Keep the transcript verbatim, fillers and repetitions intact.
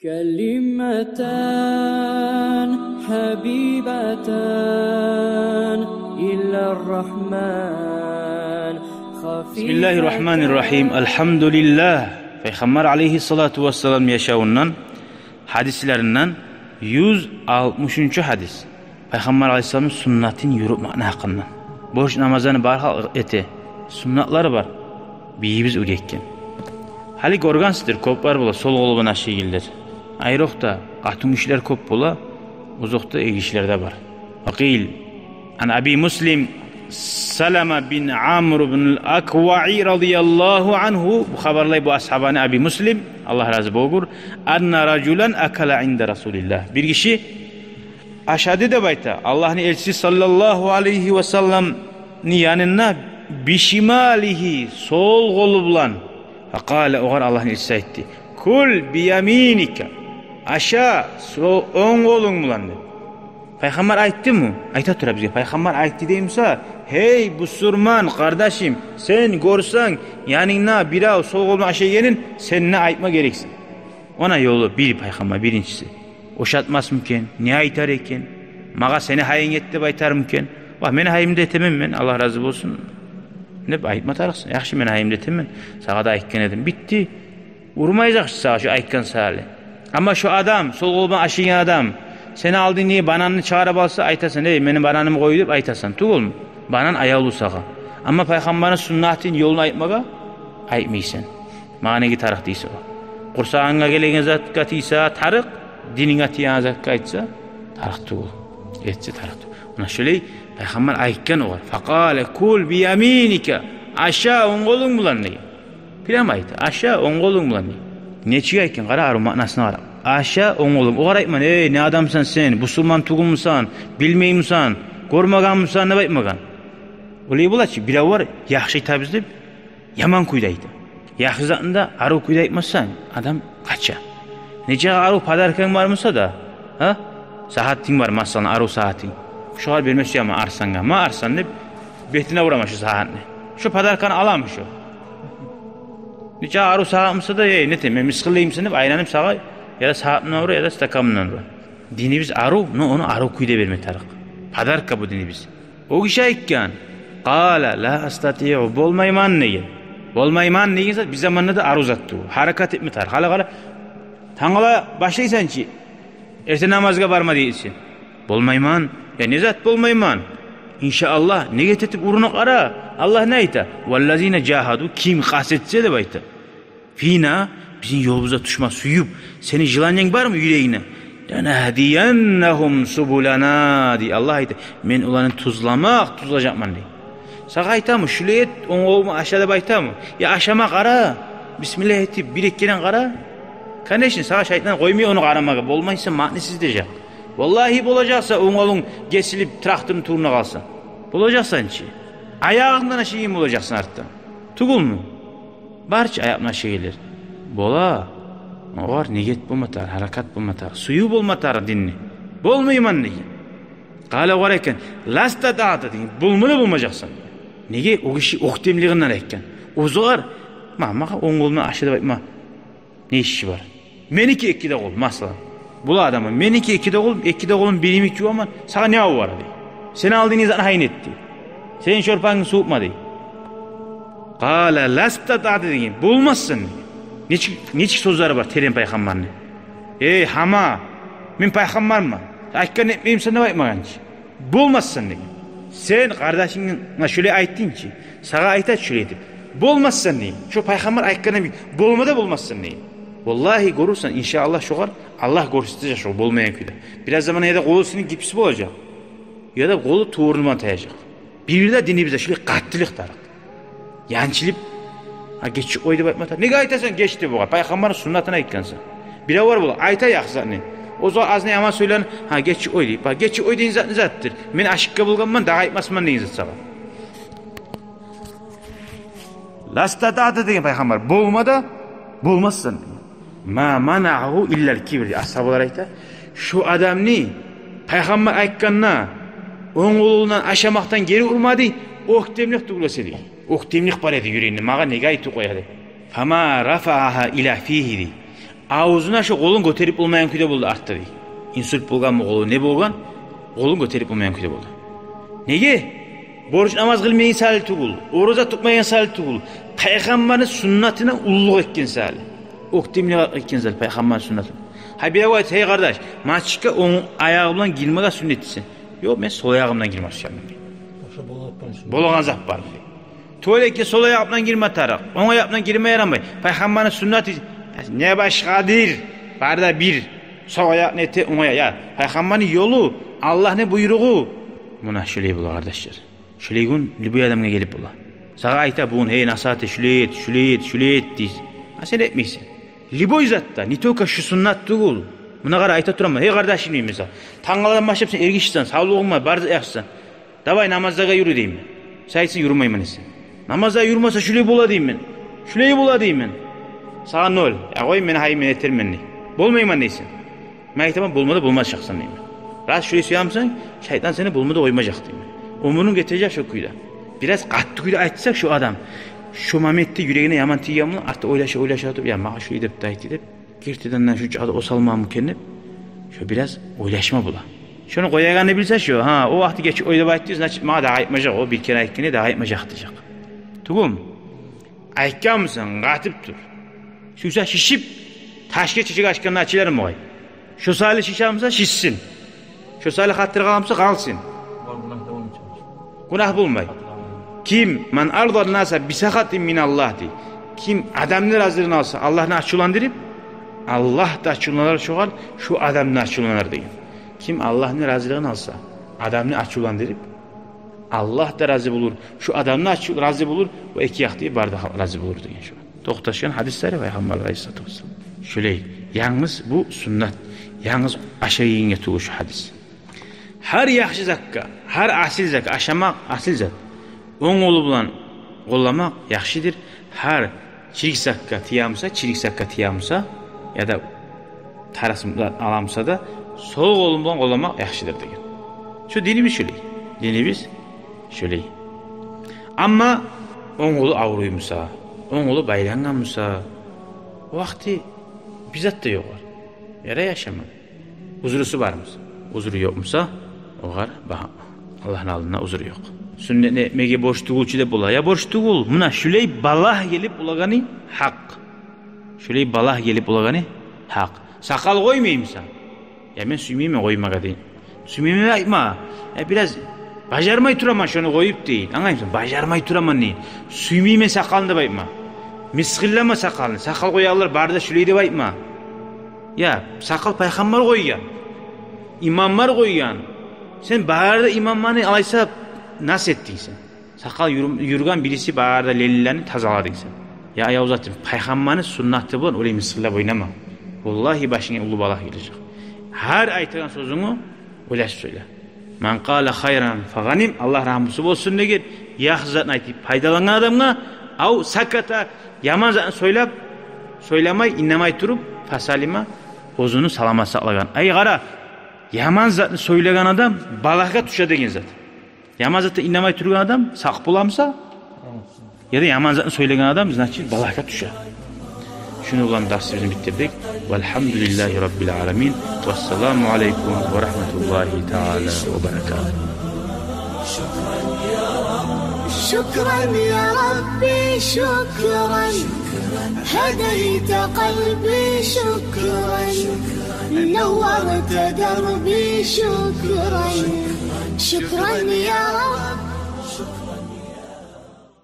كلمتان حبيبتان إلى الرحمن. بسم الله الرحمن الرحيم. الحمد لله. Пайхаммар алейгьиссалату вассалам яшавундан, гьадислеринден юз алтмышынчы гьадис. Пайхаммар алейгьиссаламны суннатын юрютмекни гьакъындан. Борч намазланы бар халкъ эте. Суннатлары бар. Бийибиз уьйретген. Гьали гёргенсиздир, кёплер бола сол къолу булан ашайгъанлар. Айрокъда къатынгишилер кёп бола, озокъда, эргишилер де бар. وقيل عن أبي مسلم سلمة بن عمرو بن الأكوع رضي الله عنه, бу хабарлай бу асгьабаны Аби Муслим, Аллагь рази болгъур, أن رجلا أكل عند رسول الله. Бир гиши ашады деп айта Аллагьны элчиси саллаллагьу алайгьи васалламны янында, بشماله, сол къолу булан. فقال, огъар Аллагьны элчиси айтды: كل بيمينك, аша сол, онг къолунг булан, деп. Пайхаммар айтдымы? Айта тура бизге. Пайхаммар айтды дей буса, гьей бусурман къардашым, сен гёрсенг янынгда бирев сол къолу булан ашайгъанын, сен де айтма герексен. Она ёлу бир, Пайхаммар биринчиси. Ошатмасмы экен, не айтар экен? Магъа сени гьайынг эт деп айтармы экен? Ва, мени гьайымда этемен мен, Аллагь рази болсун, деп айтма тарыкъсан. Яхшы, мени гьайымда этемен, сагъа да айтгъан эдим. Битди. Урмайжакъ чы сагъа шо айтгъан саялы. Амма шо адам, сол къолу булан ашайгъан адам, сени алдынгда бананны чыгъарып алса, айтасан: «Эй, мени бананымны къой», — деп айтасан, тюгюлмю? Банан аявлу сагъа. Амма Пайхаммарны суннатын, ёлун айтмагъа айтмайсан. Магъа неге тарыкъ дейсе о. Къурсагъынга гелеген затгъа тийсе тарыкъ, дининге тиеген затгъа айтса тарыкъ тюгюл. Этсе тарыкъ тюгюл. Муна шолай Пайхаммар айтгъан огъар. فقال: كل بيمينك, аша онг къолунг булан, деген. Прямо айта: аша онг къолунг булан, деген. Нечик айтгъан, къара, арив маънасына къара. Аша онг къолунг. Огъар айтмагъан: «Эй, не адамсан сен, бусурман тюгюлмюсен, билмеймисен, гёрмегенмисен?» — деп айтмагъан. Олай бола чы, биревлер яхшы айтабыз деп, яман кюйде айта. Яхшы затны да арив кюйде айтмасанг, адам къача. Нечакъы арив подарканг бар буса да, гьа? Сагьатынг бар, масала, арив сагьатынг. Шогъар берме сюемен Арсангъа. «Ма, Арсан», — деп, бетине ураман шо сагьатны. Шо подарканы аламы шо? Нечакъы арив сагьат буса да, «Эй, нетем, мени мысгъыллаймысан?» — деп айланып сагъа яда сагьатындан ура, яда стаканындан ура. Динибиз арив, но ону арив кюйде берме тарыкъ. Подарка бу динибиз. О гиши айтгъан: قال: لا أستطيع, болмайман, деген. Болмайман деген зат бир заманда да арив зат тюгюл. Гьаракат этме тарыкъ. Гьали къара, тангала башлайсан чы, эртен намазгъа барма дейсен. Болмайман. Я не зат болмайман? Иншааллагь, неге этип уруна къара. Аллагь не айта? والذين جاهدوا, ким къаст этсе, деп айта. فينا, бизин ёлубузда тюшме сююп, сени желаниянг бармы юрегингде? لنهدينهم سبلنا, дей. Аллагь айта: «Мен оланы тюзлемек, тюзлежекмен», — дей. Сагъа айтамы, шулай эт, онг къолунг булан аша деп айтамы? Я ашама къара, бисмиллагь этип, бир-эки керен къара. Конечно, сагъа шайтан къоймай ону къарамагъа, болмайсан, маънасыз дежек. Валлагьи, болажакъсан онг къолунг гесилип, тракторну тюбюнде къалса. Болажакъсан чы. Аягъынгдан ашайгъан болажакъсан артдан. Тюгюлмю? Бар чы аякъ булан ашайгъанлар. Бола. Огъар негет болма тарыкъ, гьаракат болма тарыкъ, сююв болма тарыкъ динни. Болмайман деген. قال, огъар айтгъан: لا استطعت, деген. Болма да болмажакъсан. Неге? О гиши оьктемлигинден айтгъан. Оьзюгер: «Ма, магъа онг къол булан аша», — деп айтма не иши бар? Меники эки де къол, масала. Бу адамны: «Меники эки де къол, эки де къолум бир йимик жуваман, сагъа не авара?» — дей. «Сени алдынгда затны гьайын эт», — дей. «Сени шорпангны сувутма», — дей. قال: لا استطعت, деген. Болмассан, деген. Нечик, нечик сёзлери бар терен Пайхаммарны. «Эй, гьама, мен пайхаммарман. Айтгъанны этмеймисен», — деп айтмагъан чы. Болмассан, деген. Сен къардашынга шулай айтдынг чы, сагъа айта чы шулай этип. Болмассан, деген. Шо Пайхаммар айтгъандан бир болма да болмассан, деген. Валлагьи, гёрюрсен, иншааллагь, шогъар Аллагь гёрсетежек шо болмайгъан кюйде. Бираз заман яда къолу сени гипс болажакъ, яда къолу тувурну булан таяжакъ. Бир-бирде динибизде шулай къаттылыкъ тарыкъ. Янчылып: «Гьа, геч къой», — деп айтма тарыкъ. Неге айтасан «геч» деп огъар? Пайхаммарны суннатын айтгъансан. Биревлер бола, айта яхшы затны, оьзю аз не яман сёйлени: «Гьа, геч къой», — дей. Ба, «геч къой» деген зат не затдыр? «Мен ашыкъгъан болгъанман, дагъы айтмасман» деген зат сагъа. «لا استطعت», — деген Пайхаммар, болма да болмассан. «ما منعه إلا الكبر», — дей. Асгьабалар айта: шо адамны Пайхаммар айтгъанда онг къолу булан ашамакъдан гери урмады оьктемлик тюгюл эсе, дей. Оьктемлик бар эди юрегинде, магъа неге айтып къояды. «فما رفعها إلى فيه», — дей. авзуна шо къолун гётерип болмайгъан кюйде болду артда, дей. Инсульт болгъанмы къолу, не болгъан, къолун гётерип болмайгъан кюйде болду. Неге? Борч намаз къылмайгъан саялы тюгюл, ораза тутмайгъан саялы тюгюл, Пайхаммарны суннатына уллулукъ этген саялы. Оьктемлик этген саялы Пайхаммарны суннатына. Гьа, бирев айта: «Гьей, къардаш, межитге онг аягъынг булан гирмеге сюннет эсе». «Ёкъ, мен сол аягъым булан гирме сюемен», — дей. Болагъан зат бар, дей. «Туалетге сол аякъ булан гирме тарыкъ, онг аякъ булан гирме ярамай. Пайхаммарны суннаты». «Не башгъадыр? Бары да бир. Сол аякъ не эте, онг аякъ. Я, Пайхаммарны ёлу, Аллагьны буйругъу». Муна шолай бола, къардашлар. Шолай гюн любой адамгъа гелип бола. Сагъа айта бугюн: «Гьей, насигьат эт, шулай эт, шулай эт, шулай эт», — дей. А сен этмейсен. Любой затда, не только шу суннат тюгюл. Муна къара, айта тураман: «Гьей, къардашым, — дей, мисал, — тангала башлап сен эргишисен, савлугъунг бар, бар зат яхшысан. Давай, намазлагъа юрю», — деймен. Сен айтсанг: «Юрюмеймен», — дейсен. «Намазлагъа юрюмесе, шулай бола», — деймен. «Шулай бола», — деймен. Сагъа ноль. «Я къой, мен, гьай, мен этермен», — дей. «Болмайман», — дейсен. Мен айтаман: «Болма да болмажакъсан», — деймен. «Рас шулай сюемисен, шайтан сени болма да къоймажакъ», — деймен. Оьмюрюнг гетежек шо кюйде. Бираз къатты кюйде айтсакъ, шо адам, шо моментде юрегине яман тийген булан, артда ойлаша, ойлаша туруп: «Я, магъа шулай деп де айтды», — деп, «гертиден де шунча да осалманмы экен», — деп, шо бираз ойлашма бола. Шону къоягъанны билсе шо, гьа, о вакъти гечип ойлап айтды, значит, магъа дагъы айтмажакъ, о бир керен айтгъан эди, дагъы айтмажакъ дежек. Тюгюлмю? Айтгъанмысан, къатып тур. Сюйсе шишип, ташгъа чечек ачгъанда ачылармы огъай? Шо саялы шишемиса, шишсин. Шо саялы хатир къаламыса, къалсын. Гюнагь болмай. Ким, ман арда наса би сахатин миналлагь, дей. Ким адамны разилигин алса, Аллагьны ачувландырып, Аллагь да ачувланар шогъар, шо адамны ачувланар деген. Ким Аллагьны разилигин алса, адамны ачувландырып, Аллагь да рази болур, шо адам да ачув-, рази болур, ва эки якъ да, бары да халкъ рази болур деген шо. Токъташгъан гьадислери Пайхаммар алайгьиссалату вассалам. Шолай, янгыз бу суннат, янгыз ашайгъангъа тюгюл шу гьадис. Гьар яхшы затгъа, гьар асил затгъа, ашамакъ асил зат, онг къолу булан къолламакъ яхшыдыр. Гьар чирик затгъа тиемиса, чирик затгъа тиемиса, яда тарасындан аламыса да, сол къолунг булан къолламакъ яхшыдыр деген. Шу динибиз шолай. Динибиз шолай. Амма онг къолу авруймуса, онг къолу байлангъанмыса, о вакъти бир зат да ёкъ огъар. Ярай ашама. Узрусу бармыса? Узру ёкъмуса, огъар багь-, Аллагьны алдында узру ёкъ. Суннатны этмеге борч тюгюл чю деп бола. Я борч тюгюл, муна шулай балагь гелип болагъаны гьакъ. Шулай балагь гелип болагъаны гьакъ. Сакъал къоймаймыса? Я мен сюймеймен къоймагъа, деймен. Сюймеймен айтма. Я бираз бажармай тураман шону къоюп, деймен. Англаймысан? Бажармай тураман, деймен. Сюймеймен сакъалны деп айтма. Мысгъыллама сакъалны. Сакъал къоягъанлар бары да шулай деп айтма. Я, сакъал Пайхаммар къойгъан, имамлар къойгъан. Сен бары да имамланы алайса нас этдинг сен. Сакъал юр-, юрген бириси бары да лелилени тазаладынг сен. Я аяв затым, Пайхаммарны суннаты булан олай мысгъыллап ойнама. Валлагьи, башынга уллу балагь гележек. Гьар айтагъан сёзюнгню ойлашып сёйле. Ман къала хайран фагъаним, Аллагь рагьмусу болсун деген, яхшы затны айтып пайдалангъан адамгъа, ав саката, яман затны сёйлеп, сёйлемей, иннемей туруп, фасалима, оьзюню саламат сакълагъан. Ай къара, яман затны сёйлеген адам балагьгъа тюше деген зат. Яман затдан иннемей тургъан адам сакъ боламыса, яда яман затны сёйлеген адам, значит, балагьгъа тюше. Шуну булан дарсыбызны битдирдик. Валгьамдулиллагьи раббил аламин. Вассаламу алайкум ва рагьматуллагьи таала ва баракатугь. شكرا يا ربي، شكرا. هديت قلبي، شكرا. نورت دربي، شكرا. شكرا يا رب.